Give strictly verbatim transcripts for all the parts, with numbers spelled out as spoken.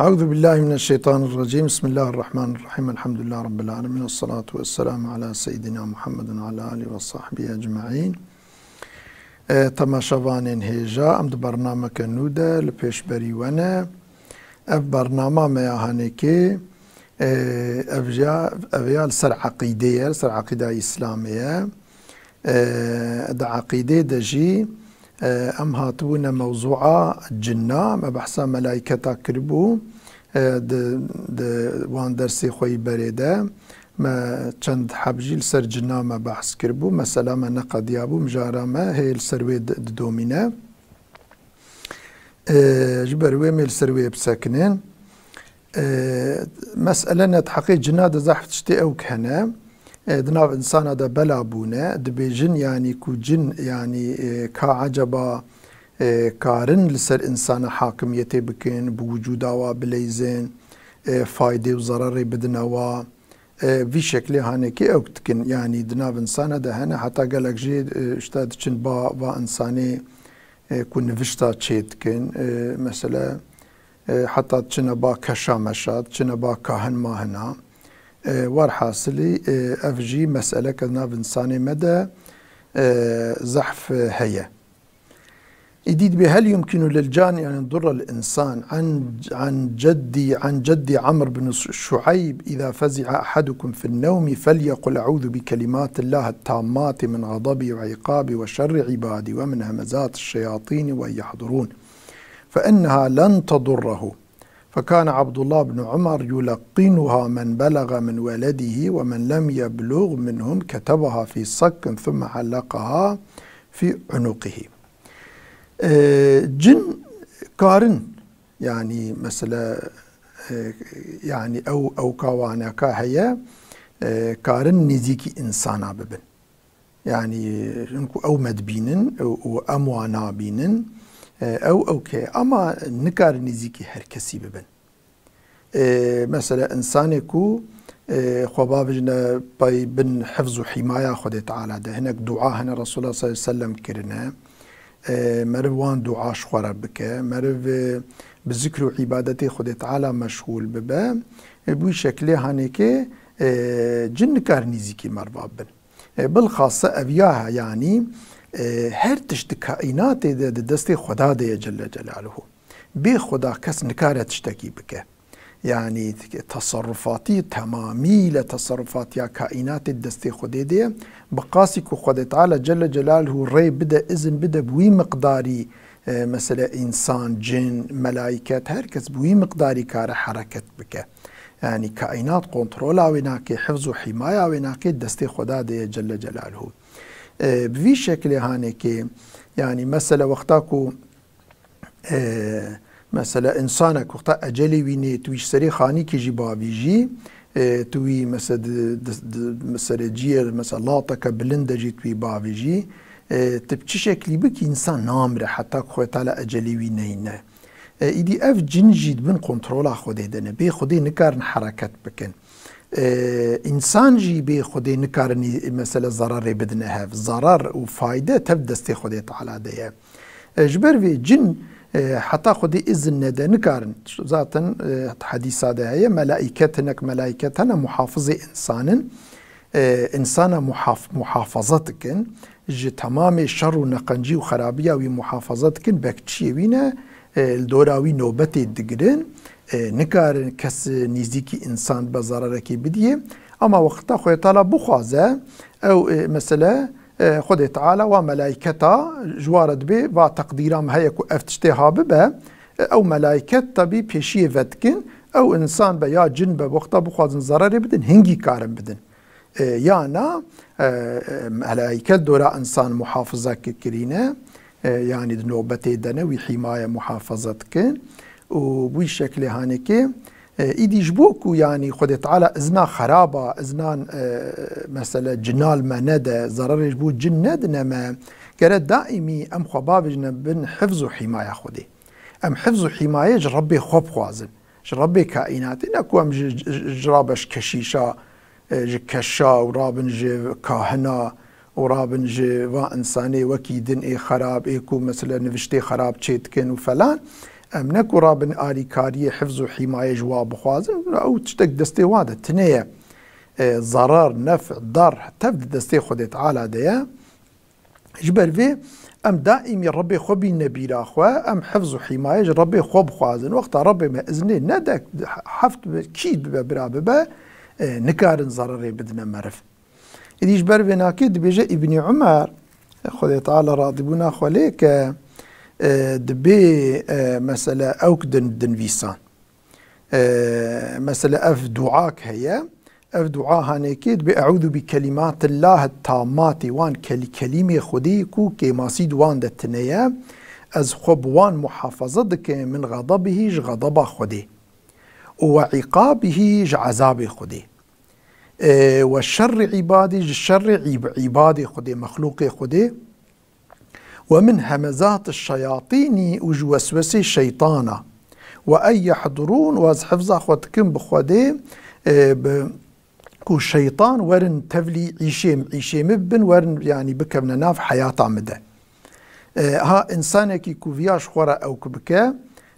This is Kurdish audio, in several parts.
Euzu billahi mineşşeytanirracim. Bismillahirrahmanirrahim. Elhamdülillahi rabbil alemin. Vessalatu vesselamu ala seyyidina Muhammedin ve ala alihi ve sahbihi ecmaîn. E, temaşevanên hêja, em di bernameke nû de li pêşberî we ne. Ev bernama me ya hanekê, e, ev ya, ev ya li ser eqîdê ye, li ser eqîda Îslamê ye. E, di eqîdê de jî, e, em hatibûne mewzûa cinna, me behsa melayketa kiribû, e, di, di wan dersê xwe yî berê de me çend heb jî li ser cinna me behs kiribû. Mesela me neqediyabû, mijara me hê li ser wê di-, didomîne. E, ji ber wê me li ser wê bisekinin. E, mesele ne di heqê cina de zehf tiştê ew hene. E, di nav insana de bela bûne. Dibêjin, yanî ku cin, yanî, e, ka eceba, e, karin li ser insana hakimiyetê bikin, bi wicûda wa bileyzin, e, faydê û zererê bidine wa. E, vî şeklê hanekê ew dikin. Yanî di nav insana de hene, heta gelek jî, e, işte diçin ba va insanê, e, ku nivişta çê dikin. E, mesela, e, heta diçine ba keşa meşa, diçine ba kahin mahina. E, werhasilî, e, ev jî meseleke di nav insanê me de, e, zehf heye. Îdî dibê, "Hel yumkinu lil can, yani, durra l insan?" An, an ceddi, an ceddi Amr bin Şuayb, "Îza fezi'a ahadukum fin nevmi, felyekul, e'ûzu bi kelimatillahi tammati min ğadabi ve iqabi ve şerri ibadi ve min hemezati şeyatini ve yahdurun. Fe enneha len tedurrehu." Fekane Abdullah bin Umar yulakkinuha men belaga min weledihi ve men lem yeblug minhum ketebaha fi sakkin thumme allakaha fi unuqihi. E, cin karin, yani mesela, e, yani ew, ew kawaneka heye, e, karin nêzîkî insana bibin. Yani hinku ew me dibînin û, û em wan nabînin, e, ew, ew ke, ama nikarin nêzîkî her kesî bibin. E, mesela, insanê ku, e, xwe bavêjine pey bin hifz û hîmaya Xwedê Teala de. Hinek dua hene Resulullah sallallahu aleyhi ve sellem kirine. E, meriv wan dua ji xwe re bike. Meriv, e, bi zikr û îbadetê Xwedê Teala meşxûl bibe. E, bi wî şeklê hanekê, e, cin nikar nîzîkî meriva bin. E, bilxasa ev ya, yanî, e, her tişt di kaînatê de di destê Xweda de ye Celle Celaluhu. Bê Xweda kes nikare tiştekî bike. Yanî teserrufatî, temamî le teserrufatiya kaînatê di destê Xwedê de ye. Bi qasî ku Xwedê Teala Celle Celaluhu rê bide, izin bide bi wî miqdarî, e, mesele însan, cin, melaiket, her kes bi wî miqdarî kare hereket bike. Yanî kaînat kontrola wê nake, hifz û hîmaya wê nake, destê Xweda de ye Celle Celaluhu. E, bi vî şeklê hanekê, yanî mesele wexta ku, e, mesele însanek wexta ecelê wî nê, tu wî ji serê xanîkê jî bavîjî, e, tu wî mese di, di, di, mesele ciyê, mesela lateke bilind de jî tu wî bavîjî, e, tu bi çi şeklî bikî însan namire heta ku Xwedê Teala ecelê wî neyne. E, îdî ev cin jî di bin kontrola Xwedê de ne. Bê Xwedê nikarin hereket bikin. E, însan jî bê Xwedê nikarin, mesela, zerarê bidine hev. Zarar û fayde tev destê Xwedê Teala de ye. E, ji ber vê cin, e, heta Xwedê izin nede nikarin. Zaten, e, hedîsa de heye, melaiket, hinek melaiket hene, muhafizê însan in. E, însana muhaf-, muhafaza dikin. Ji temamê şer û neqencî û xerabiya wî muhafaza dikin, bekçiyê wî ne, e, li dora wî nobetê digirin, e, nikarin kes nîzîkî însan be zerarekê bidiyê. Ama wexta Xwedê Teala bixwaze, ew, e, mesele, e, Xwedê Teala wa melayketa ji wa re dibê, va teqdîra me heye ku ev tiştê ha bibe, e, ew melayket tebî pêşiyê vedikin, ew însan be ya cin be, wexta bixwazin zerarê bidin, hingî karin bidin. E, ya na, e, e, melayke dora însan muhafiza ki-, kirîne, e, yanî di nobetê de ne, wî hîmaye muhafaza dikin û wî şeklê hanekê, e, îdî ji bo ku, yanî, Xwedê Teala izna xeraba, iznan, e, mesele cinal me nede, zerarê ji bo cin nedine me, gere daîmî em xwe bavêjine bin hifz û hîmaya Xwedê. Em hifz û hîmaye ji Rebbê xwe bixwazin. Ji Rebbê kaînatê, ne ku em ji, ji, ji rabe ji keşîşa, e, ji keşa û rabin ji kahina û rabin ji van însanê wekî din ê xerab, ê ku mesele niviştê xerab çê dikin û falan. Em ne ku rabin alîkariyê, hifz û hîmayê ji wa bixwazin, ew tiştek destê wa de tune ye. E, zarar, nef, dar, tev di destê Xwedê Teala de ye. Ji ber vê em daîmî Rebbê xwe bîne bîra xwe, em hifz û hîmayê ji Rebbê xwe bixwazin. Wexta Rebbê me iznê nede, heft be, kî bibe, bira bibe, e, nikarin zererê bidine meriv. Îdî ji ber vê nakê dibêje Îbnî Umer, Xwedê Teala radîbûna xwe lê ke, e, dibê, e, mesele ewk din, dinvîsan. E, mesele ev duak heye. Ev dua hanekê dibê, "Eûzu bi kelimatillahi tammatî", wan kelî-, kelîmê Xwedê ku kêmasî di wan de tune ye. Ez xwe bi wan muhafaza dikim min xedebihî, ji xedeba Xwedê. Û we îqabihî, ji ezabê Xwedê. E, we şerrî îbadî, ji şerrî îb-, îbadê Xwedê, mexlûqê Xwedê. We min hemezat şeyatînî û ji weswesê şeytana. We ey yehdurûn, we ez hifza xwe dikim bi Xwedê, e, bi, ku şeytan werin tevlî îşê, îşê min bibin, werin, yanî bikevne nav heyata min de. E, ha, însanekî ku viya ji xwe re ewk bike,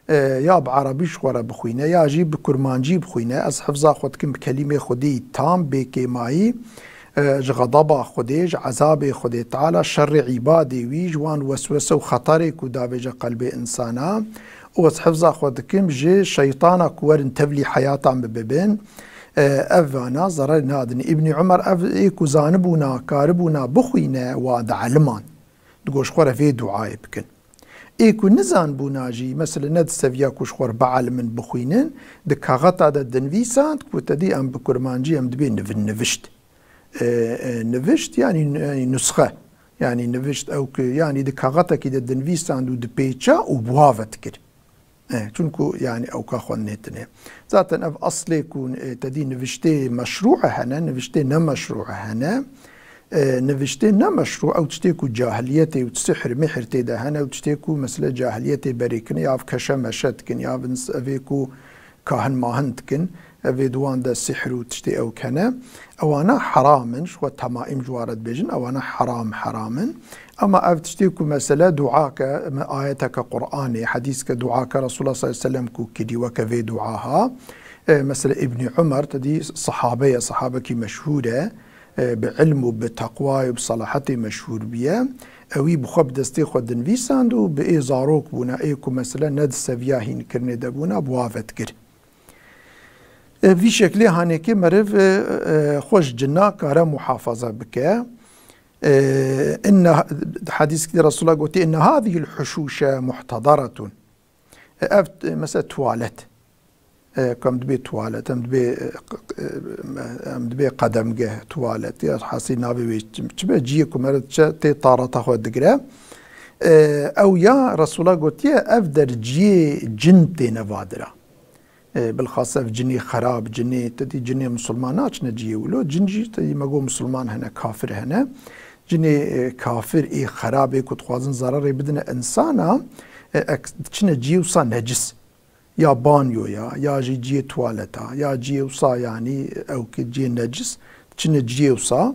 e, ya bi erebî ji xwe re bixwîne, ya jî bi kurmancî bixwîne, ez hifza xwe dikim bi kelîmê Xwedî tam bê kêmayî, e, ji xedeba Xwedê, ji ezabê Xwedê Teala, şerê îbadê wî, ji wan weswese û xeterê ku davêje qelbê însana, û ez hifza xwe dikim ji şeytana ku werin tevlî heyata min bibin, e, ev vana zererê nadin. Îbnî Umer ev ê ku zanibûna, karibûna bixwîne, wa dieliman. Digot ji xwe re vê duayê bikin. Ê ku nizanbûna jî, mesela ne di seviya ku ji xwe re bielimin, bixwînin, di kaxeta de dinivîsand ku te dî em bi kurmancî em dibê nivi-, nivişt. E, e, nivişt, yanî, yanî nusxe. Yanî nivişt ew ku, yanî di kaxetekî de dinivîsand û dipêça û bi wa ve dikir. E, çunku, yanî, ewka xwendinê tune. Zaten ev eslê ku, e, te dî niviştê meşrû hene, niviştê ne meşrû hene. E, niviştê ne meşrû, ew tiştê ku cahiliyetê û sihr mihir tê de hene, ew tiştê ku, mesele, cahiliyetê berê kirine, ya ev keşe meşe dikin, ya ev ins-, evê ku kahin mahin dikin, evê di wan de sihr û tiştê ew hene. Ewana heram in, ji xwe temaîm ji wa re dibêjin, ewana heram, heram in. Ama ev tiştê ku, mesele, duake, me ayeteke Qur'anê, hedîske, duake Resulullah sallallahu aleyhi ve sellem ku kirî weke vê duaha, e, mesele Îbnî Umer, te dî sahabe ye, sahabekî meşhûr e, e, bi ilm û bi teqwa û bi selahetê meşhûr bûye. Ewî bi xwe bi destê xwe dinivîsand û bi ê zarok bûne, ê ku, mesele, ne di seviya hînkirinê de bûne, bi wa ve dikir. E, vî şeklê hanekê meriv, e, e, xwe ji cina kare muhafaza bike. E, inne, di hedîskî de Resulullah gotiye, "Inne hadihil huşuşe muhtadaratun." E, ev, e, mesela tuwalet. E, ku em dibê tuwalet, em dibê, e, q-, q-, e, em dibê qedemgeh, tuwalet, ya hasî navê wê çi, çi be, ciyê ku meriv diçe tê tarata xwe digire. E, ew ya Resulullah gotiye, ev der ciyê cin têne vadira. E, bilxas ev cinê xerab, cinê, te dî cinê misilman naçine cihê wilo. Cin jî te dî me got misilman hene, kafir hene. Cinê, e, kafir ê xerab ê ku dixwazin zerarê bidine insana, e, ek, diçine cihê wisa necis. Ya banyoya, ya jî cihê tuwaleta, ya cihê wisa, yanî ew ki cihê necis, diçine cihê wisa.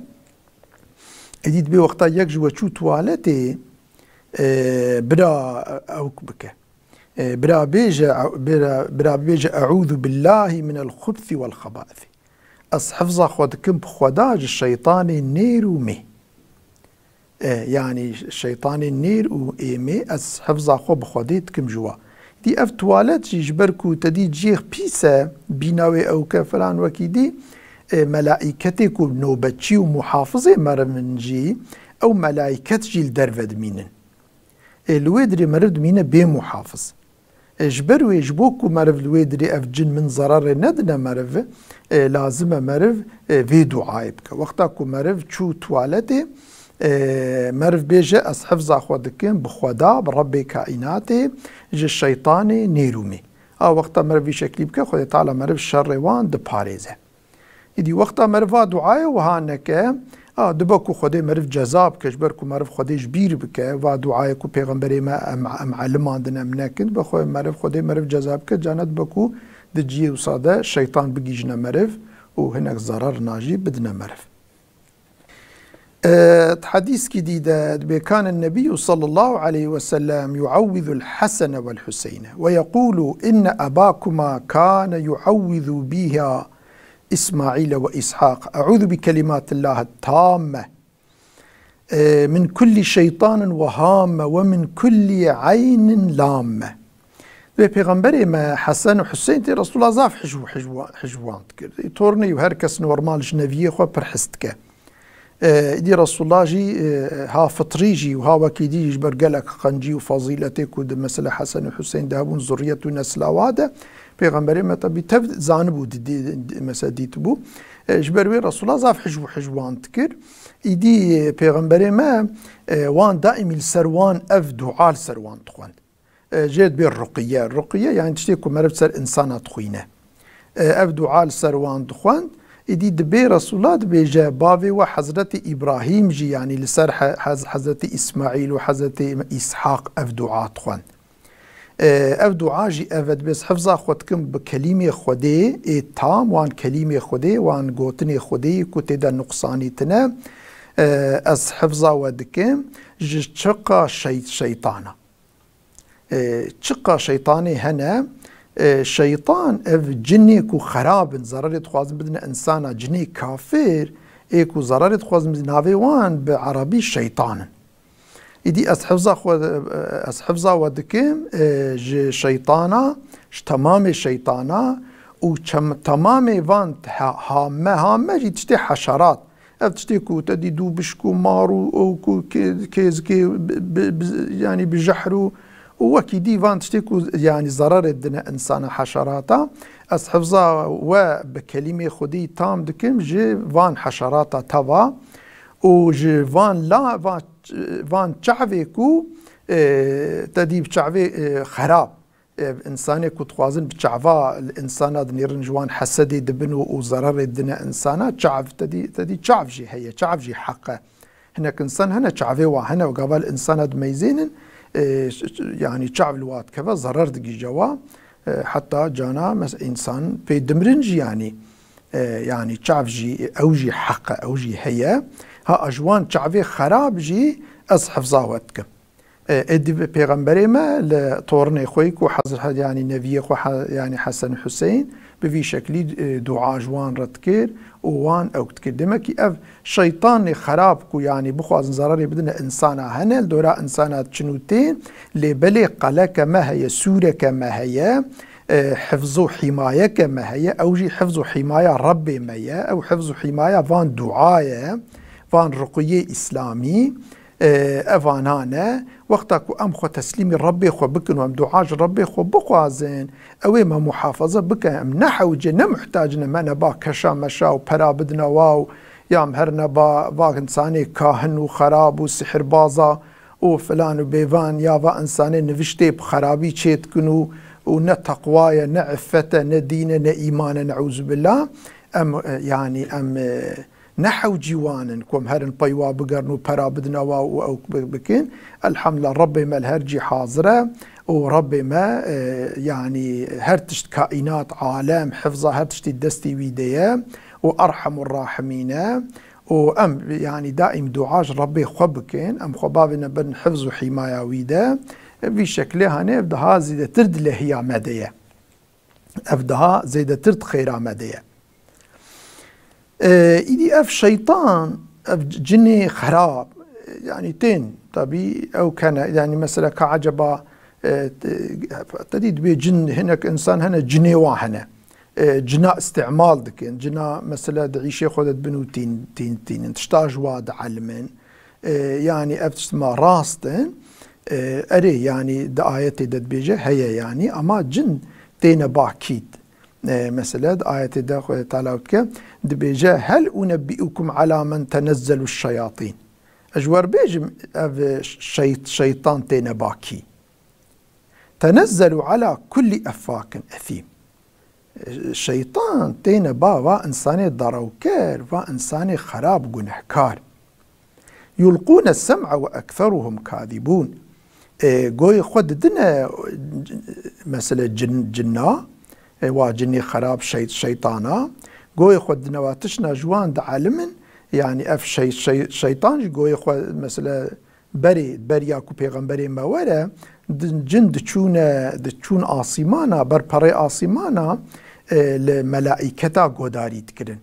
Êdî dibê wexta yek ji we çû tuwaletê, e, bira ewk bike. E, bira bêje, bira, bira bêje, "Eûzu billahî minel xubsi wel xebaisi." Ez hifza xwe dikim bi Xweda ji şeytanê nêr û mê. E, yanî şeytanê nêr û ê mê, ez hifza xwe bi Xwedê dikim ji wa. Dî ev tuwalet jî ji ber ku te dî cihê pîs e, bîna wê ewke filan wekî dî, e, melaîketê ku nobetçî û muhafizê meriv in jî, ew melaîket jî li derve dimînin. Ê, li wê dirê meriv dimîne bê muhafiz. Ê, ji ber wê, ji bo ku meriv li wê dirê ev cin min zerarê nedine meriv, ê, lazim e meriv, ê, vê duayê bike. Wexta ku meriv çû tuwaletê, ê, meriv bêje, "Ez hifza xwe dikim bi Xweda, bi Rebbê kaînatê, ji şeytanê nêr û mê." A wexta meriv vî şeklî bike, Xwedê Teala meriv şerê wan diparêze. Îdî wexta meriv va duayê wiha neke, a, dibe ku Xwedê meriv ceza bike, ji ber ku meriv Xwedê ji bîr bike, va duayê ku pêxemberê me em, em elimandin, em nekin, dibe xwe meriv, Xwedê meriv ceza bike, cana dibe ku di cihê wisa de şeytan bigihîjine meriv û hinek zerarina jî bidine meriv. E, di hedîskî dî de dibê, "Kane Nebiyyu sallallahu aleyhi ve sellem yuavvizul Hasene vel Huseyne ve yekulu inne ebakuma kane yuavvizu biha İsmail ve İshak. Euzu bi kelimatillahi tamme, e, min kulli şeytanin ve hamme ve min kulli aynin lamme." Dibê Pêxemberê me Hesen û Huseyn tê Resulullah zaf hijw-, hijwa-, hijwan dikir. Tornê û her kes normal ji neviyê xwe pir hez dike. E, îdî Resulullah jî, e, ha fitrî jî û ha wekî dî jî ji ber gelek qencî û fezîletê ku di mesela Hesen û Huseyn de hebûn, zurriyet û nesla wa de, Pêxemberê me tebî tev zanibû, di, di, di, mesela dîtibû. E, ji ber wê Resulullah zaf hijw û hijwan dikir. Îdî, e, Pêxemberê me, e, wan daîmî li ser wan ev dua li ser wan dixwend. E, jê dibê ruqiye. Ruqiye, yani tiştê ku meriv ser insana dixwîne. E, ev dua li ser wan dixwend. Îdî dibê Resulullah dibêje, bavê we Hezretî Îbrahîm jî, yani li ser He-, Hez-, Hezretî Îsmaîl û Hezretî Îshaq ev dua dixwend. E, ev dua jî ev e, dibê ez hifza xwe dikim bi kelîmê Xwedê ê tam, wan kelîmê Xwedê, wan gotinê Xwedê ku tê de nuqsanî tine. E, ez hifza we dikim ji çiqa şey-, şeytana. E, çiqa şeytanê hene, e, şeytan ev cinê ku xerab in, zerarê dixwazin bidine insana, cinê kafir, ê ku zerarê dixwazin bidine, navê wan bi erebî şeytan in. Îdî ez hifza xwe, e, ez hifza we dikim, e, ji şeytana, ji temamê şeytana û çem-, temamê van ha-, hame, hame jî tiştê heşerat. Ev tiştê ku te dî dû bişk û mar û ew ku kê-, kêzikê bi, bi, bi, yanî bi jehr û, û wekî dî van tiştê ku yanî zerarê dine insana heşerata. Ez hifza we bi kelîmê Xwedî tam dikim ji van heşerata teva û ji van la, van, van çavê ku, e, te dî bi çavê, e, xerab. E, insanê ku dixwazin bi çava li insana dinêrin, ji wan hesedê dibin û, û zerarê dine insana, çav, te dî, te dî çav jî heye, çav jî heq e. Hinek insan hene çavê wan hene, gava li insana dimeyzênin, e, ş-, ş-, yanî çav li wa dikeve, zerar digihîje wa. E, heta cana mes-, insan pê dimirin jî yanî, e, yanî çav jî, ew jî heq e, ew jî heye. Ha, ji wan çavê xerab jî ez hifza we dikim. E, êdî pêxemberê me li tornê xwe ku Hezret, yanî neviyê xwe, he-, yanî Hesen Huseyn bi vî şeklî, e, dua ji wan re dikir û wan ew dikir. Demekî ev şeytanê xerab ku yanî bixwazin zerarê bidine insana hene, li dora insana diçin û tên, lê belê qeleke me heye, sûreke me heye, e, hifz û hîmayeke me heye, ew jî hifz û hîmaya Rebbê me ye, ew hifz û hîmaya van dua ye, van ruqiyê îslamî. E, evanan e, wexta ku em xwe teslîmî Rebbê xwe bikin û em dua ji Rebbê xwe bixwazin, ew ê me muhafaza bike, em ne hewce, ne muhtac ne me ne ba keşa meşa û pera bidine wa û ya em her ne ba va insanê kahin û xerab û sihirbaza û filan û bêvan ya va insanê niviştê bi xerabî çê dikin û, û ne teqwa ye, ne iffet e, ne dîn e, ne îman e, neûzubillah. Em, e, yanî em, e, ne hewcî wan in ku em herin pey wa bigerin û pera bidine wa û ew bi-, bikin. Elhamdulillah, Rebbê me li her cî hazir e û Rebbê me, e, yanî her tişt kaînat, alem, hifza her tiştî destî wî de ye û Erhemur Rahimîn e û em, yanî daîm dua ji Rebbê xwe bikin, em xwe bavêne bin hifz û hîmaya wî de. Vî şeklê hanê ev daha zêdetir di lehiya me de ye. Ev daha zêdetir di xêra me de ye. E, îdî ev şeytan, ev c-, cinê xerab, e, yanî tên, tabî ew kene, yanî mesela ka eceba, e, te, te dî dibê cin, hinek insan hene, cinê wan hene. E, cina îstîmal dikin, cina mesela di îşê xwe de dibin û tîn, tîn, tînin, tişta ji wa dielimin. E, yanî ev tişt ma rast in. E, erê, yanî di ayetê de dibêje heye, yanî, ama cin têne ba kît. E, mesela di ayetê de Xwedê Teala dike, dibêje, "Hel unebbiukum ala men tenezzelu şeyatîn." Ez ji we re bêjim, ev şey-, şeytan têne ba kî? "Tenezzelu ala kulli effakin efîm." Şeytan têne ba va insanê darewker, va insanê xerab, gunehkar. "Yulqûne sem'a ve ekseruhum kazibûn." E, goyê xwe didine, mesela cin-, cinna, e, wa cinê xerab, şey-, şeytana, goyê xwe didine wa tişna ji wan dielimin, Yani ev şey, şey, şeytan ji goyê xwe mesela berê, beriya ku pêxemberê me were, di-, cin diçûne, diçûn asîmana, ber perê asîmana, e, li melaîketa godarî dikirin.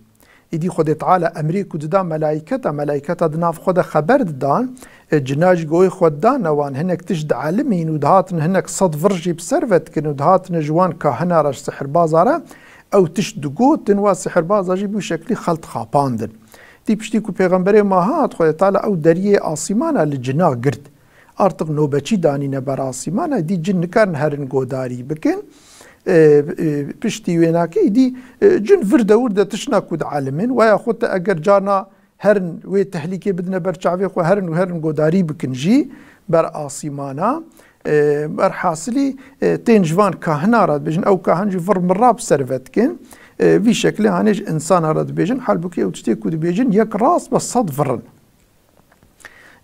Îdî Xwedê Teala emrê ku dida melaîketa, melaîketa di nav xwe de xeber didan, e, cina ji goyê xwe didane wan, hinek tişt dielimîn û dihatin hinek sed vir jî bi ser ve dikin û dihatine ji wan kahina re, ji sihirbaza re, ew tişt digotin, wa sihirbaza jî bi wî şeklî xelt xapandin. Dî piştî ku pêxemberê me hat, Xwedê Teala ew deriyê asîmana li cina girt. Artiq nobeçî danîne ber asîmana, dî cin nikarin herin godarî bikin. E, e, piştî wênakê dî, e, cin vir de wir de tişna ku dielimin, weya xwe te eger carna herin wê tehlîkê bidine ber çavê xwe, herin û herin godarî bikin jî ber asîmana. E, berhasilî, e, tên ji van kahina re dibêjin, ew kahin jî vir mirra bi ser ve dikin. E, vî şeklê hanê ji insana re dibêjin, halbûkî ew tiştê ku dibêjin yek rast be sed vir in.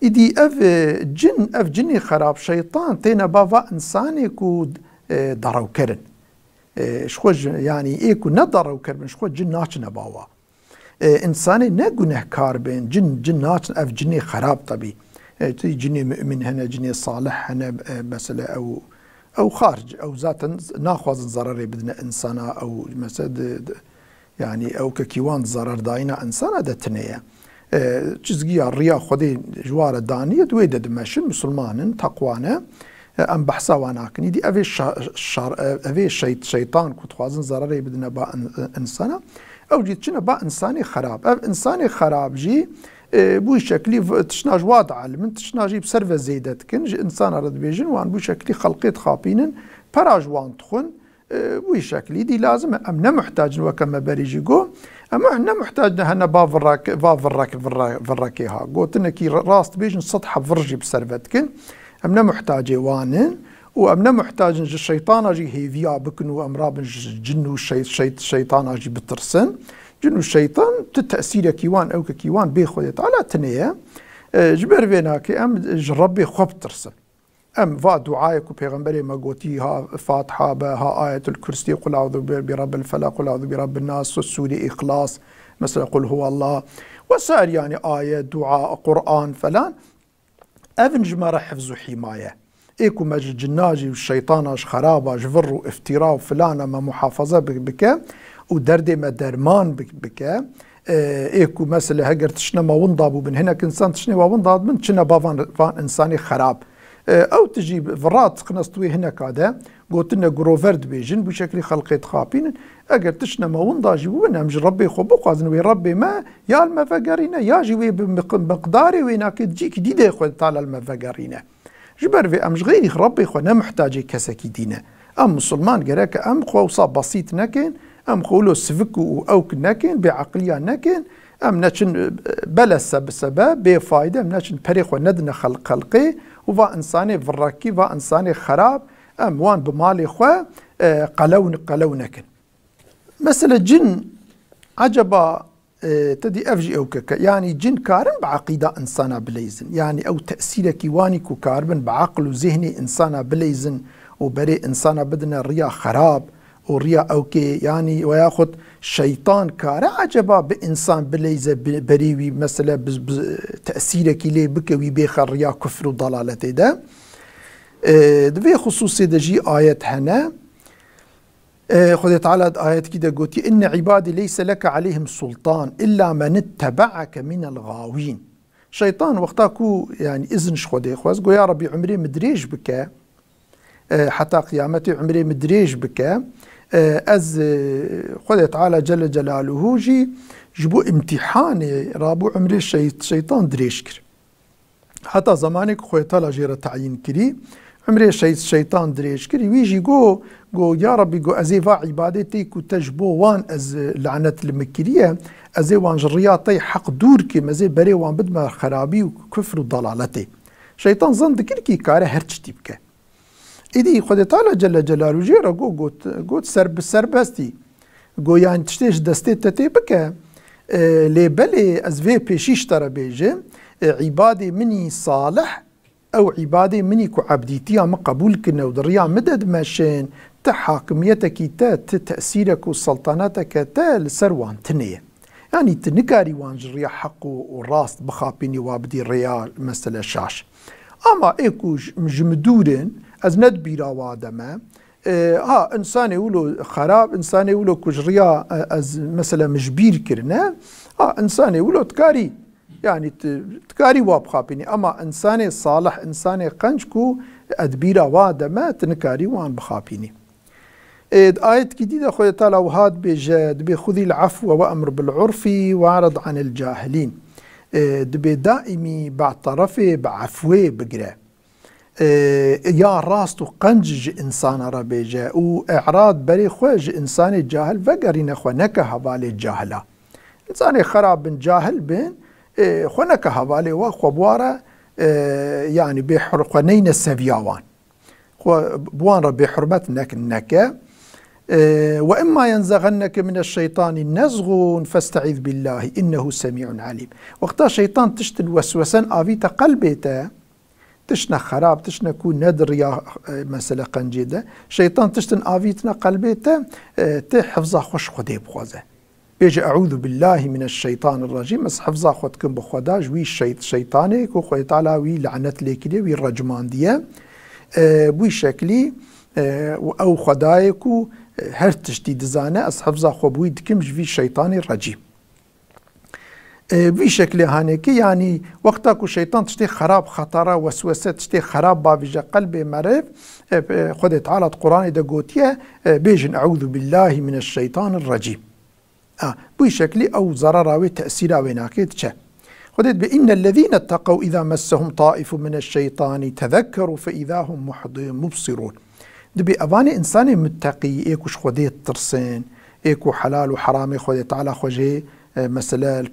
Îdî ev, e, cin, ev cinê xerab, şeytan têne ba va insanê ku, e, derewker in. E, ji xwe ji, yanî ê ku ne derewker bin, ji xwe cin naçine ba wa. E, insanê ne gunehkar bin, cin, cin naçin, ev cinê xerab tebî. E, tu cinê mu'min hene, cinê salih hene, e, mesela ew, ew xaric, ew zaten naxwazin zerarê bidine insana, ew mesela di, di, Yani ew kekî wan di zerardayîna insana de tune ye. E, çizgiya riya Xwedê ji wa re daniye, di wê de dimeşin, misilman in, teqwa ne. E, em behsa wan nakin. Îdî evê şa-, şar-, e, evê şeyt-, şeytan ku dixwazin zerarê bidine ba in-, insana, ew jî diçine ba insanê xerab. Ev insanê xerab jî, e, bi wî şeklî v-, tişna ji wa dielimin, tişna jî bi ser ve zêde dikin, ji insana re dibêjin, wan bi wî şeklî xelqê dixapînin, pera ji wan dixwin. E, wî şeklî dî lazim e. Em ne muhtac in, weke me berî jî got. Em ne muhtac ne hene ba virrek-, va virrek-, virre-, virrekê ha. Gotinekî ra-, rast bêjin, sed heb vir jî bi ser ve dikin. Em ne muhtacê wan in û em ne muhtac in ji şeytana jî hêviya bikin û em rabin ji cin û şey-, şey-, şeytana jî bitirsin. Cin û şeytan tu tesîrekî wan, ewkekî wan bê Xwedê Teala tune ye. E, ji ber vê nakê em ji Rebbê xwe bitirsin. Em va duayê ku Pêxemberê me gotî, ha Fatiha be, ha Ayetul Kursî, Qul euzu bi, bi Rabbil Felaq, Qul euzu bi Rabbin Nas, Sûrê Îxlas, mesela Qul Huwallah ve sair, yani ayet, dua, Quran falan, ev in ji me re hifz û hîmaye. Ê ku me ji cinna jî, şeytana, ji xeraba, ji vir û iftîra û filana me muhafaza bi-, bike û derdê me derman bi-, bike, e, ê ku mesela heger tiştine me winda bûbin, hinek insan tiştê me winda dibin, çine ba van, van insanê xerab. E, ew tijî vira diqinest wê hineka de, gotine girover dibêjin, bu şeklî xelqê dixapînin. Eger tiştine me winda jî bûbin, em ji Rebbê xwe bixwazin, wê Rebbê me ya li me vegerîne, ya jî wê bi miq-, miqdarê wê nakê cîkî dî de Xwedê Teala li me vegerîne. Ji ber vê em ji xeyrî Rebbê xwe ne muhtacê kesekî dî ne. Em misilman gerek e em xwe wisa besît nekin, em xwe wilo sivik û ewk nekin, bêeqiliya nekin, em neçin, e, bele sebe sebe, bê fayde, em neçin perê xwe nedine xel-, xelqê û va insanê virrekî, va insanê xerab, em wan bi malê xwe, e, qelew, qelew nekin. Mesela cin, eceba, e, te dî ev jî ewkek e. Yanî cin karin bi eqîda insana bileyzin. Yanî ew tesîrekî wanî ku karibin bi eql û zihnê insana bileyzin û berê insana bidine riya xerab û riya ewkê, yanî weyaxud şeytan kare eceba bi insan bileyze, bi, berê wî mesela bi, bi tesîrekî lê bike, wî bêxe riya kufr û dalaletê de. E, di vê xisûsê de jî ayet hene. E, Xwedê Teala di ayetekî de gotî, "Inne ibadî leyse leke aleyhim sultan, illa men ittebe'eke minel gawîn." Şeytan wexta ku, yani, izin ji Xwedê xwest, got, "Ya Rebbî, umrê min dirêj bike, e, heta qiyametê umrê min dirêj bike, e, ez, e," Xwedê Teala Celle Celaluhu jî ji bo imtîhanê rabû umrê şey-, şeytan dirêj kir. Heta zemanê ku Xwedê Teala jê re teyîn kirî, umrê şey-, şeytan dirêj kirî. Wî jî got, got, "Ya Rebbî," got, "ez ê va îbadetê ku te ji bo wan ez, e, lanet li min kiriye, ez ê wan ji riya te yê heq dûr kim, ez ê berê wan bidime xerabî û kufr û dalaletê." Şeytan zan dikir kî kare her çitî bike. Îdî Xwedê Teala Celle Celaluhu jê re got, got, got, "Ser bi serbestî." Got, "Yani tiştê ji destê te tê bike. E, lê belê ez vê pêşî ji te re bêjim, e, îbadê min î salih, ew îbadê min î ku ebdîtiya min qebûl kirine û di riya min de dimeşin, ti hakimiyetekî te, ti tesîrek û seltaneteke te li ser wan tune ye." Yanî tu nikarî wan ji riya heq û, û rast bixapînî, wa bidî rêya mesele şaş. Ama ê ku ji, ji min dûr in, ez ne di bîra wa de me. E, ha, însanê wilo xerab, însanê wilo ku ji riya, e, ez, mesele min ji bîr kirine, ha, însanê wilo dikarî, yanî tu, dikarî wa bixapînî. Ama însanê salih, însanê qenc ku ez di bîra wa de me, tu nikarî wan bixapînî. Ê, di ayetkî dî de Xwedê Teala wiha dibêje, dibê: "Xudîl afwe we'mur bil urfî we'rid anil cahilîn." Ê, dibê daîmî berterefê bi efwê bigire. Ê, ya rast û qenc ji însana re bêje û i'rad berê xwe ji însanê cahil vegerîne, xwe neke hevalê cahila. Însanê xerab bin, cahil bin, ê, xwe neke hevalê wa, xwe bi wa re, ê, yanî bê hur-, xwe neyne seviya wan. Xwe bi wan re bêhurmet nek-, neke. E, "Ve imma yenzexenneke mineşşeytanî nezxun festeiz billahî innehu semî'un alîm." Wexta şeytan tiştin weswesen avîte qelbê te, tiştine xerab, tiştine ku ne di riya, e, mesele qencê de, şeytan tiştin avîtine qelbê te, e, tê hifza xwe ji Xwedê bixwaze. Bêje, "Eûzu billahî mineşşeytanirracîm", ez hifza xwe dikim bi Xweda ji wî şeyt-, şeytanê ku Xwedê Teala wî lanet lê kiriye, wî recmandiye. E, bi wî şeklî, e, û ew Xwedayê ku, e, her tiştî dizane, ez hifza xwe bi wî dikim ji vî şeytanê recîm. E, vî şeklê hanekî, yanî wexta ku şeytan tiştê xerab, xetara, weswese, tiştê xerab bavêje qelbê meriv, e, e, Xwedê Teala di Quranê de gotiye, e, bêjin, "Eûzu billahî mineşşeytanirracîm." A, bi wî şeklî ew zerara wê, tesîra wê nake, diçe. Xwedê dibê, "Innellezîne tteqew îzâ messehum taîfun mineşşeytanî tezekkerû fe îzâ hum muhdi-, mubsirûn." Dibê evanê însanê mutteqî, ê ku ji Xwedê ditirsin, ê ku helal û heramê Xwedê Teala xwe jê, e, mesele,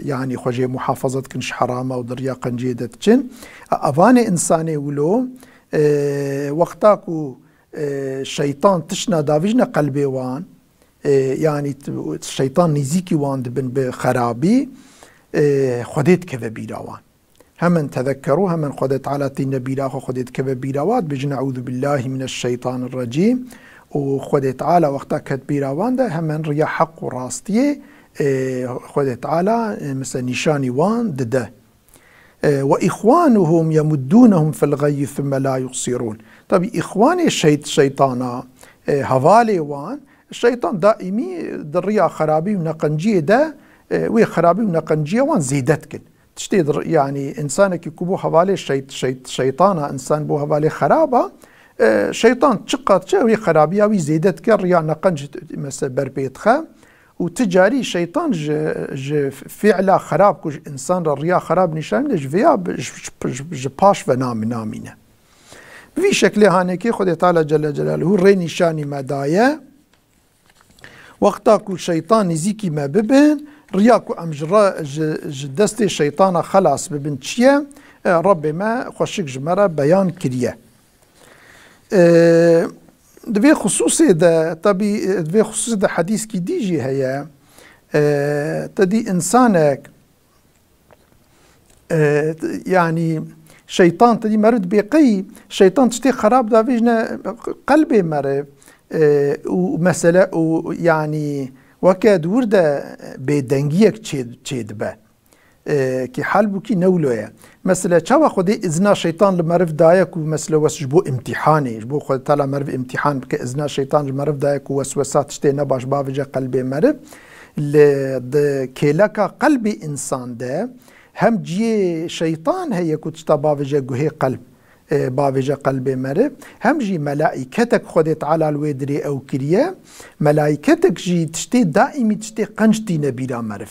yanî xwe jê muhafaza dikin ji herama û di riya qencê de diçin. E, evanê însanê wilo, e, wexta ku, e, şeytan tiştine davîjne qelbê wan, e, yanî t-, şeytan nêzîkî wan dibin bi xerabî, e, Xwedê dikeve bîra wan. Hemen tezekkerû, hemen Xwedê Teala tîne bîra xwe, Xwedê dikeve bîra wan, dibêjin, "Eûzu billahî mineşşeytanirracîm." Û Xwedê Teala wexta ket bîra wan de hemen riya heq û rastiyê, e, Xwedê Teala, e, mesela nîşanî wan dide. E, "Ve ihwanuhum yemuddûnehum fil gayyi thumme la yuqsirûn." Tabî, ihwanê şeyt-, şeytana, e, hevalê wan, şeytan daîmî di riya xerabî û neqenciyê de, e, wê xerabî û neqenciya wan zêde dikin. Tiştê di ri-, yanî, însanekî ku bû hevalê şeyt-, şeyt-, şeytana, însan bû hevalê xeraba, e, şeytan çiqas çi wê xerabiya wî zêde dike, riya neqenc, mesela, ber pê dixe. Û ti carî şeytan ji, ji fiila xerab ku ji însan re riya xerab nîşan de, ji vêya bi, ji, ji, ji, ji paş ve nam-, namîne. Bi vî şeklê hanekê Xwedê Teala Celle Celaluhu rê nîşanî me daye. Wexta ku şeytan nêzîkî me bibin, riya ku em ji re, ji, ji destê şeytana xelas bibin çi ye? E, Rebbê me xweşik ji me re beyan kiriye. E, di vê xisûsê de, tabî, e, di vê xisûsê de hedîskî dî jî heye. E, te dî însanek, e, yanî şeytan, te dî meriv dibê qey, şeytan tiştê xerab davêjne qelbê meriv, e, û mesele û, yanî, weke di wir de bêdengiyek çê, çêdibe. E, ki halbûkî ne wilo ye. Mesela, çawa Xwedê izna şeytan li meriv daye ku, mesela, wes ji bo îmtîhanê, ji bo Xwedê Teala meriv îmtîhan bike, izna şeytan ji meriv daye ku weswesa, tiştê nebaş bavêje qelbê meriv. Li, di kêleka qelbê însan de hem cihê şeytan heye ku tişta bavêje guhê qelb, e, bavêje qelbê meriv, hem jî melaîketek Xwedê Teala li wê dirê ew kiriye. Melaîketek jî tiştê daîmî, tiştê qenc tîne bîra meriv.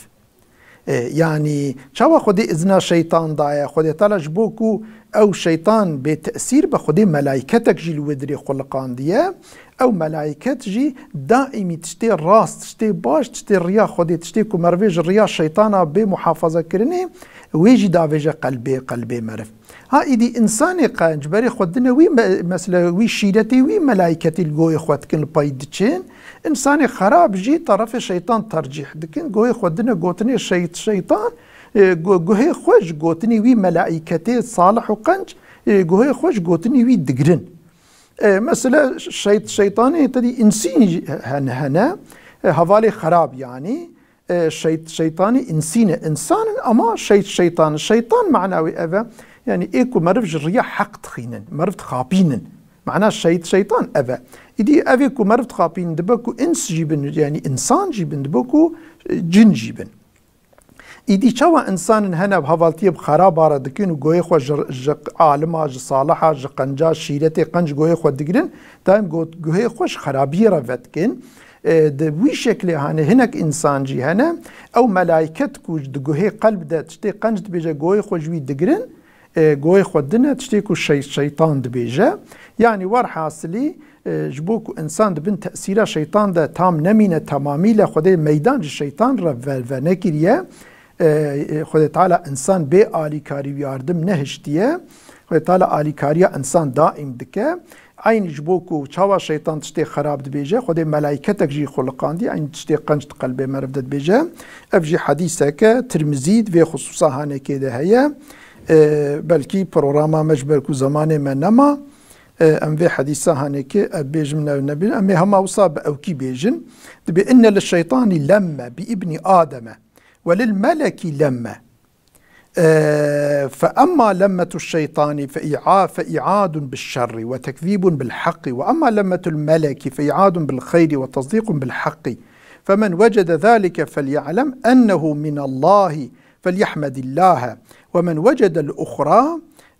E, yanî, çawa Xwedê izna şeytan daye? Xwedê Teala ji bo ku ew şeytan bê tesîr be, Xwedê melaîketek jî li wê dirê xuliqandiye. Ew melaîket jî daîmî tiştê rast, tiştê baş, tiştê riya Xwedê, tiştê ku merivê ji riya şeytana bê muhafaza kirinê, wê jî davêje qelbê, qelbê meriv. Ha, îdî însanê qenc berê xwe dine wî me-, mesela wî şîretê wî melaîketî li goyê xwe dikin, li pey diçin. Însanê xerab jî terefê şeytan tercîh dikin. Goyê xwe dine gotinê şeyt-, şeytan, e, gu-, guhê xwe ji gotinê wî melaîketê salih û qenc, e, guhê xwe ji gotinê wî digirin. E, mesela şeyt-, şeytanê te dî însî jî hene, hene, e, hevalê xerab yanî. e, şeyt-, şeytanî însî ne. Însan in ama şeyt-, şeytan in. Şeytan mana wê ev e. Yanî ê ku meriv ji riya heq dixînin, meriv dixapînin. Mana şeyt-, şeytan ev e. Îdî ev ê ku meriv dixapînin dibe ku îns jî bin, yanî însan jî bin, dibe ku, e, cin jî bin. Îdî çawa însan in hene bi hevaltiyê bi xeraba re dikin û guhê xwe ji, ji alima, ji saliha, ji qenca, şîretê qenc guhê xwe digirin, daîm go-, guhê xwe ji xerabiyê re vedikin. E, di wî şeklê hane hinek însan jî hene, ew melayket ku di guhê qelb de tiştê qenc dibêje, guhê xwe ji wî digirin, e, guhê xwe dine tiştê ku şey-, şeytan dibêje. Yanî werhasilî, e, ji bo ku însan di bin tesîra şeytan de tam nemîne, temamî le Xwedê meydan ji şeytan re ve-, venekiriye. E, e, Xwedê Teala însan bê alîkarî û yardim nehiştiye. Xwedê Teala alîkariya însan daîm dike. Eynî ji bo ku çawa şeytan tiştê xerab dibêje, Xwedê melayketek jî xuliqandiye, eynî tiştê qenc di qelbê meriv de dibêje. Ev jî hedîseke Tirmizî di vê xisûsa hanekê de heye. E, belkî programa me ji ber ku zemanê me nema, e, em vê hedîsa hanekê, e, bêjim ne-, nebî, em ê hema wisa bi ewkî bêjin. Dibê, "Inne li şeytanî lemme bi ibnî Ademe ve lil melekî lemme." E, "Fe emma lemmetu şeytanî fe i'a-, fe i'adun bi şerri ve tekzîbun bil haqqi ve emma lemmetul meleki fe i'adun bil xeyri ve tasdîqun bil haqqi. Femen vecede zalike felya'lem ennehu minallahi." فليحمد الله، ومن وجد الأخرى،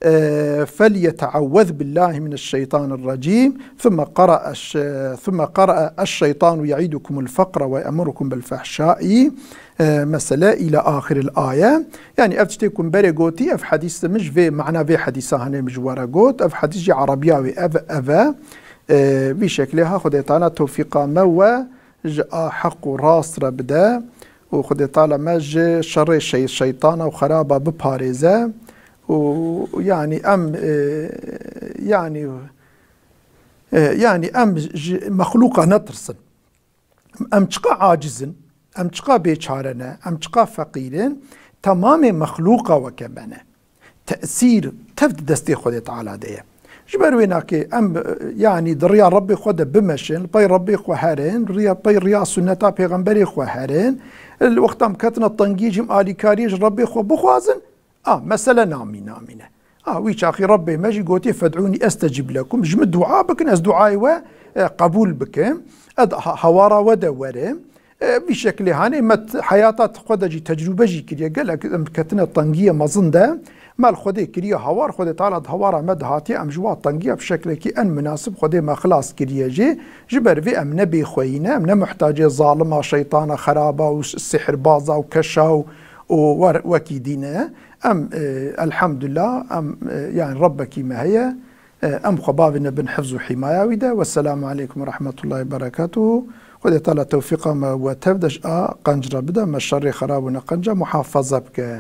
آه، فليتعوذ بالله من الشيطان الرجيم. ثم قرأ الش-، ثم قرأ: "الشيطان يعدكم الفقر ويأمركم بالفحشاء." آه، mesele إلى آخر الآية. Yani ev tiştê ku berê gotî, ev hedîs de min ji vê, mana vê hedîsa hanê min ji we re got. Ev hedîs jî Erebiya wê ev, ev e. Ee, vî şeklê ha Xwedê Teala tewfîqa me we ji a heq û rast re bide û Xwedê Teala me ji şerê şey-, şeytana û xeraba biparêze û, yanî, em, e, yanî, e, yanî, em ji mexlûqa netirsin. Em çiqa aciz in, em çiqa bêçare ne, em çiqa feqîr in, temamê mexlûqa weke me ne. Tesîr tev di destê Xwedê Teala de ye. Ji ber wê nakê em, e, yanî di riya Rebbê xwe de bimeşin, li pey Rebbê xwe herin, riya, pey riya sunneta Pêxemberê xwe herin. Li wexta em ketine tengiyê jî em alîkariyê ji Rebbê xwe bixwazin, a, mesele namî namîne. A, wî çaxî Rebbê me jî gotiye, "Fed'ûnî estecib lekum." Ji min dua bikin, ez duayê we, e, qebûl bikim. Ez ha-, hawara we de werim. E, vî şeklê hanê me t-, heyata t-, xwe de jî tecrûbe jî kiriye. Gelek em ketine tengiyê mezin de, me li Xwedê kiriye hawar, Xwedê Teala di hawara me de hatiye, em ji wa tengiya bi şeklekî en minasib Xwedê me xilas kiriye jî. Ji ber vê em ne bêxweyî ne, em ne muhtacê zalima, şeytana, xeraba û s-, sihirbaza û keşa û, û wer-, wekî dî ne. Em, e, elhamdulillah, em, e, yani Rebbekî me heye. E, em xwe bavêne bin hifz û hîmaya wî de. Wesselamu aleykum ve rahmetullahi ve berekatuhu. Xwedê Teala tewfîqa me we tev de ji a qenc re bide, me şerê xerab û neqenca muhafaza bike.